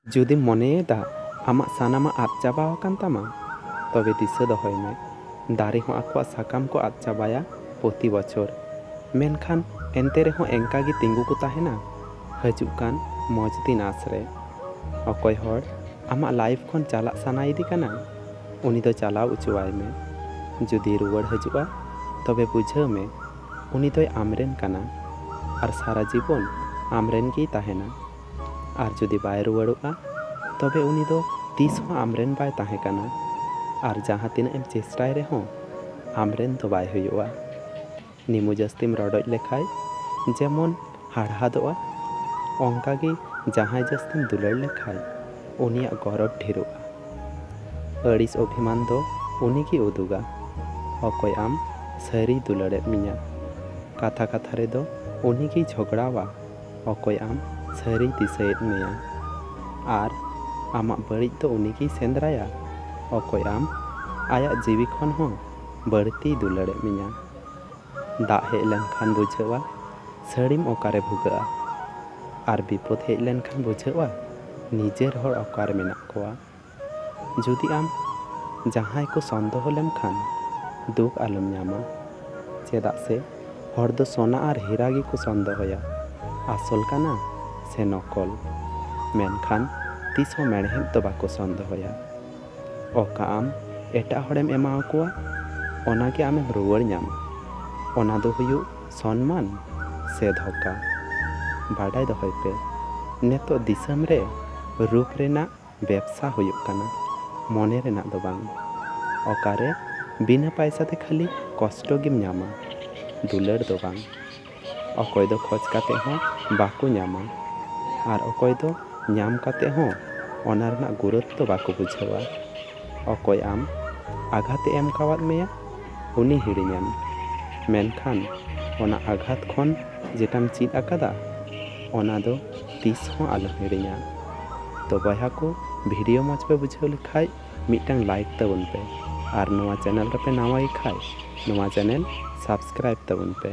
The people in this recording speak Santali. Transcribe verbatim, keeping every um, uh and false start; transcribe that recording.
ᱡᱩᱫᱤᱢ ᱢᱚᱱᱮᱭᱮᱫᱟ ᱟᱢᱟᱜ ᱥᱟᱱᱟᱢᱟᱜ ᱟᱫ ᱪᱟᱵᱟ ᱟᱠᱟᱱ ᱛᱟᱢᱟ, ᱛᱚᱵᱮ ᱫᱤᱥᱟᱹ ᱫᱚᱦᱚᱭ ᱢᱮ, ᱫᱟᱨᱮ ᱦᱚᱸ ᱟᱠᱚᱣᱟᱜ ᱥᱟᱠᱟᱢ ᱠᱚ ᱟᱫ ᱪᱟᱵᱟᱭᱟ ᱯᱨᱚᱛᱤ ᱵᱚᱪᱷᱚᱨ, ᱢᱮᱱᱠᱷᱟᱱ ᱮᱱᱛᱮ ᱨᱮᱦᱚᱸ ᱮᱱᱠᱟ ᱜᱮ ᱛᱤᱸᱜᱩ ᱠᱚ ᱛᱟᱦᱮᱱᱟ ᱦᱤᱡᱩᱜ ᱠᱟᱱ ᱢᱚᱡᱽ ᱫᱤᱱ ᱟᱸᱥ ᱨᱮ᱾ ᱚᱠᱚᱭ ᱦᱚᱲ ᱟᱢᱟᱜ ᱞᱟᱭᱤᱯᱷ ᱠᱷᱚᱱ ᱪᱟᱞᱟᱜ ᱥᱟᱱᱟᱭᱮᱫᱮ ᱠᱟᱱᱟ, ᱩᱱᱤ ᱫᱚ ᱪᱟᱞᱟᱣ ᱚᱪᱚᱣᱟᱭ ᱢᱮ᱾ ᱡᱩᱫᱤ ᱨᱩᱣᱟᱹᱲ ᱦᱤᱡᱩᱜᱼᱟ, ᱛᱚᱵᱮ ᱵᱩᱡᱷᱟᱹᱣ ᱢᱮ, ᱩᱱᱤ ᱫᱚᱭ ᱟᱢᱨᱮᱱ ᱠᱟᱱᱟ ᱟᱨ ᱥᱟᱨᱟ ᱡᱤᱵᱚᱱ ᱟᱢᱨᱮᱱ ᱜᱮᱭ ᱛᱟᱦᱮᱱᱟ᱾ ᱟᱨ ᱡᱩᱫᱤ ᱵᱟᱭ ᱨᱩᱣᱟᱹᱲᱚᱜᱼᱟ, ᱛᱚᱵᱮ ᱩᱱᱤ ᱫᱚ ᱛᱤᱥ ᱦᱚᱸ ᱟᱢᱨᱮᱱ ᱵᱟᱭ ᱛᱟᱦᱮᱸ ᱠᱟᱱᱟ᱾ ᱟᱨ ᱡᱟᱦᱟᱸ ᱛᱤᱱᱟᱹᱜ ᱮᱢ ᱪᱮᱥᱴᱟᱭ ᱨᱮᱦᱚᱸ, ᱟᱢᱨᱮᱱ ᱫᱚ ᱵᱟᱭ ᱦᱩᱭᱩᱜᱼᱟ᱾ ᱱᱤᱢᱩ ᱡᱟᱹᱥᱛᱤᱢ ᱨᱚᱰᱚᱡ ᱞᱮᱠᱷᱟᱡ ᱡᱮᱢᱚᱱ ᱦᱟᱲᱦᱟᱫᱚᱜᱼᱟ, ᱚᱱᱠᱟᱜᱮ ᱡᱟᱦᱟᱸᱭ ᱡᱟᱹᱥᱛᱤᱢ ᱫᱩᱞᱟᱹᱲ ᱞᱮᱠᱷᱟᱡ ᱩᱱᱤᱭᱟᱜ ᱜᱚᱨᱚᱵᱽ ᱰᱷᱮᱨᱚᱜᱼᱟ᱾ ᱟᱹᱲᱤᱥ ᱚᱵᱷᱤᱢᱟᱱ ᱫᱚ ᱩᱱᱤᱜᱮ ᱩᱫᱩᱜᱟ, ᱚᱠᱚᱭ ᱟᱢ ᱥᱟᱹᱨᱤᱭ ᱫᱩᱞᱟᱹᱲᱮᱫ ᱢᱮᱭᱟ᱾ ᱠᱟᱛᱷᱟ ᱠᱟᱛᱷᱟ ᱨᱮᱫᱚ ᱩᱱᱤᱜᱮᱭ ᱡᱷᱚᱜᱽᱲᱟᱣᱟ, ᱚᱠᱚᱭ ᱟᱢ ᱥᱟᱹᱨᱤᱭ ᱫᱤᱥᱟᱹᱭᱮᱫ ᱢᱮᱭᱟ᱾ ᱟᱨ ᱟᱢᱟᱜ ᱵᱟᱹᱲᱤᱡ ᱫᱚ ᱩᱱᱤᱜᱮᱭ ᱥᱮᱸᱫᱽᱨᱟᱭᱟ, ᱚᱠᱚᱭ ᱟᱢ ᱟᱭᱟᱜ ᱡᱤᱣᱤ ᱠᱷᱚᱱ ᱦᱚᱸ ᱵᱟᱹᱲᱛᱤᱭ ᱫᱩᱞᱟᱹᱲᱮᱫ ᱢᱮᱭᱟ᱾ ᱫᱟᱜ ᱦᱮᱡ ᱞᱮᱱᱠᱷᱟᱱ ᱵᱩᱡᱷᱟᱹᱜᱼᱟ ᱥᱟᱹᱲᱤᱢ ᱚᱠᱟᱨᱮ ᱵᱷᱩᱜᱟᱹᱜᱼᱟ, ᱟᱨ ᱵᱤᱯᱚᱫ ᱦᱮᱡ ᱞᱮᱱᱠᱷᱟᱱ ᱵᱩᱡᱷᱟᱹᱜᱼᱟ ᱱᱤᱡᱮᱨ ᱦᱚᱲ ᱚᱠᱟᱨᱮ ᱢᱮᱱᱟᱜ ᱠᱚᱣᱟ᱾ ᱡᱩᱫᱤ ᱟᱢ ᱡᱟᱦᱟᱸᱭ ᱠᱚ ᱥᱚᱱᱫᱮᱦᱚ ᱞᱮᱢ ᱠᱷᱟᱱ, ᱫᱩᱠ ᱟᱞᱚᱢ ᱧᱟᱢᱟ, ᱪᱮᱫᱟᱜ ᱥᱮ ᱦᱚᱲ ᱫᱚ ᱥᱚᱱᱟ ᱟᱨ ᱦᱤᱨᱟ ᱜᱮᱠᱚ ᱥᱚᱱᱫᱮᱦᱚᱭᱟ, ᱟᱥᱚᱞ ᱠᱟᱱᱟ ᱥᱮ ᱱᱚᱠᱚᱞ᱾ ᱢᱮᱱᱠᱷᱟᱱ ᱛᱤᱥ ᱦᱚᱸ ᱢᱮᱬᱦᱮᱫ ᱫᱚ ᱵᱟᱠᱚ ᱥᱚᱱᱫᱮᱦᱚᱭᱟ᱾ ᱚᱠᱟ ᱟᱢ ᱮᱴᱟᱜ ᱦᱚᱲᱮᱢ ᱮᱢᱟ ᱟᱠᱚᱣᱟ, ᱚᱱᱟ ᱜᱮ ᱟᱢᱮᱢ ᱨᱩᱣᱟᱹᱲ ᱧᱟᱢᱟ᱾ ᱚᱱᱟ ᱫᱚ ᱦᱩᱭᱩᱜ ᱥᱚᱱᱢᱟᱱ ᱥᱮ ᱫᱷᱳᱠᱟ᱾ ᱵᱟᱰᱟᱭ ᱫᱚᱦᱚᱭ ᱯᱮ, ᱱᱤᱛᱚᱜ ᱫᱤᱥᱚᱢ ᱨᱮ ᱨᱩᱯ ᱨᱮᱱᱟᱜ ᱵᱮᱵᱽᱥᱟ ᱦᱩᱭᱩᱜ ᱠᱟᱱᱟ, ᱢᱚᱱᱮ ᱨᱮᱱᱟᱜ ᱫᱚ ᱵᱟᱝ᱾ ᱚᱠᱟᱨᱮ ᱵᱤᱱᱟᱹ ᱯᱟᱭᱥᱟ ᱛᱮ ᱠᱷᱟᱹᱞᱤ ᱠᱚᱥᱴᱚ ᱜᱮᱢ ᱧᱟᱢᱟ, ᱫᱩᱞᱟᱹᱲ ᱫᱚ ᱵᱟᱝ᱾ ᱚᱠᱚᱭ ᱫᱚ ᱠᱷᱚᱡᱽ ᱠᱟᱛᱮ ᱦᱚᱸ ᱵᱟᱠᱚ ᱧᱟᱢᱟ, ᱟᱨ ᱚᱠᱚᱭ ᱫᱚ ᱧᱟᱢ ᱠᱟᱛᱮ ᱦᱚᱸ ᱚᱱᱟ ᱨᱮᱱᱟᱜ ᱜᱩᱨᱩᱛᱛᱚ ᱵᱟᱠᱚ ᱵᱩᱡᱷᱟᱹᱣᱟ᱾ ᱚᱠᱚᱭ ᱟᱢ ᱟᱜᱷᱟᱛ ᱮ ᱮᱢ ᱠᱟᱣᱟᱫ ᱢᱮᱭᱟ, ᱩᱱᱤ ᱦᱤᱲᱤᱧᱮᱢ, ᱢᱮᱱᱠᱷᱟᱱ ᱚᱱᱟ ᱟᱜᱷᱟᱛ ᱠᱷᱚᱱ ᱡᱮᱴᱟᱢ ᱪᱮᱫ ᱟᱠᱟᱫᱟ, ᱚᱱᱟ ᱫᱚ ᱛᱤᱥ ᱦᱚᱸ ᱟᱞᱚᱢ ᱦᱤᱲᱤᱧᱟ᱾ ᱛᱚ ᱵᱚᱭᱦᱟ ᱠᱚ, ᱵᱷᱤᱰᱤᱭᱳ ᱢᱚᱡᱽ ᱯᱮ ᱵᱩᱡᱷᱟᱹᱣ ᱞᱮᱠᱷᱟᱡ ᱢᱤᱫᱴᱟᱝ ᱞᱟᱭᱤᱠ ᱛᱟᱵᱚᱱ ᱯᱮ, ᱟᱨ ᱱᱚᱣᱟ ᱪᱮᱱᱮᱞ ᱨᱮᱯᱮ ᱱᱟᱣᱟ ᱜᱮ ᱠᱷᱟᱡ ᱱᱚᱣᱟ ᱪᱮᱱᱮᱞ ᱥᱟᱵᱥᱠᱨᱟᱭᱤᱵ ᱛᱟᱵᱚᱱ ᱯᱮ᱾